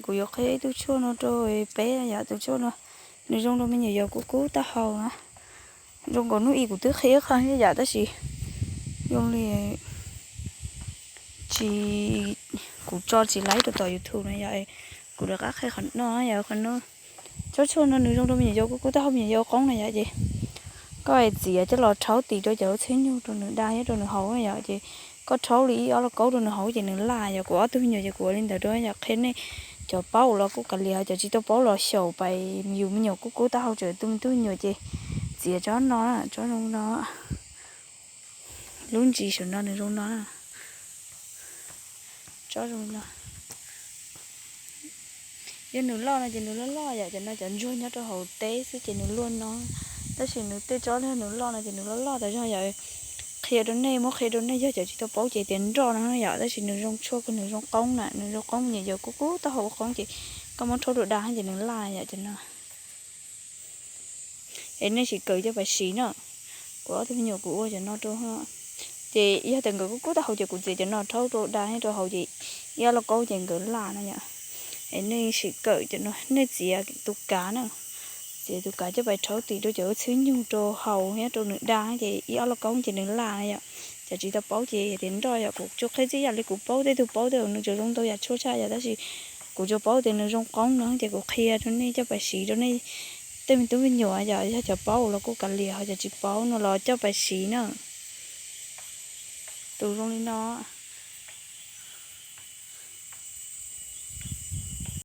Kuv yuav qhia ib tug tshuaj no rau peb yom, tus tshuaj no nws zoo rau me nyuam yaus kub kub taub hau na. Zoo nkaus hnub i kuv twb qhia ib qho thiab yom, tab sis zoo li tsis, kuv tso tsis laib rau tom YouTube no yom, kuv rov qab qhia qhov no yom, qhov no. Tsob tshuaj no nws zoo rau me nyuam yaus kub kub taub hau, me nyuam yaus qoob na yom, ces koj txiav coj los rhaub tis rau cov txhiab nyuj rau nws da thiab rau nws haus yom, ces koj rhaub li ib ob lauj kaub rau nws haus ces nws laj yom. Kuv ob tug me nyuam ces kuv ua li ntawd rau yom, qhia nej cov paub los kuj kav liam, cov tsis tau paub los xyaum pais yus me nyuam kub kub taub hau tseem tu me tub me nyuam ces txiav tsob no, tsob zoo no, lub ntsis saum no nws zoo no, tsob zoo no. Yog nws loj no ces nws loj loj yom, cov no cov ntsuag nyob rau hauv teb xwb ces nws luaj no, tab sis nws tej tsob nws loj no ces nws loj loj tas zog yom. Qhia rau nej, muab qhia rau nej yog cov tsis tau paub ces tias nroj no yom, tab sis nws zoo tshuaj kawg, nws zoo qoob na, nws zoo qoob me nyuam yaus kub kub taub hau ua qoob ces koj muab rhaub rau da ces nws laj yom, cov no. Es nej sim kawm coj pais siv na. Kuv ob tug me nyuam kuv ua cov no rau, ces yog tias nkawd kub kub taub hau ces kuv txiav cov no rhaub rau da thiab rau haus ces ib ob lauj kaub ces nkawd laj no yom. Es nej sim kawm cov no, nej txiav tus kav na, txiav tus kav coj pais rhaub tis rau cov txhiab nyuj rau haus thiab rau nws da ces ib ob lauj kaub ces nws laj no yom. Cov tsis tau paub ces tias nroj yom, kuv tsuas qhia txij yam li kuv paub, tej tug paub tej nws tseem zoo ntau yam tshuaj tshaj yom, tab sis kuv tsuas paub tias nws zoo qoob no ces kuv qhia rau nej coj pais siv rau nej tej me tub me nyuam yom, yog cov paub los kuj kav liam, ho cov tsis paub no los coj pais siv na. Tus zoo li no.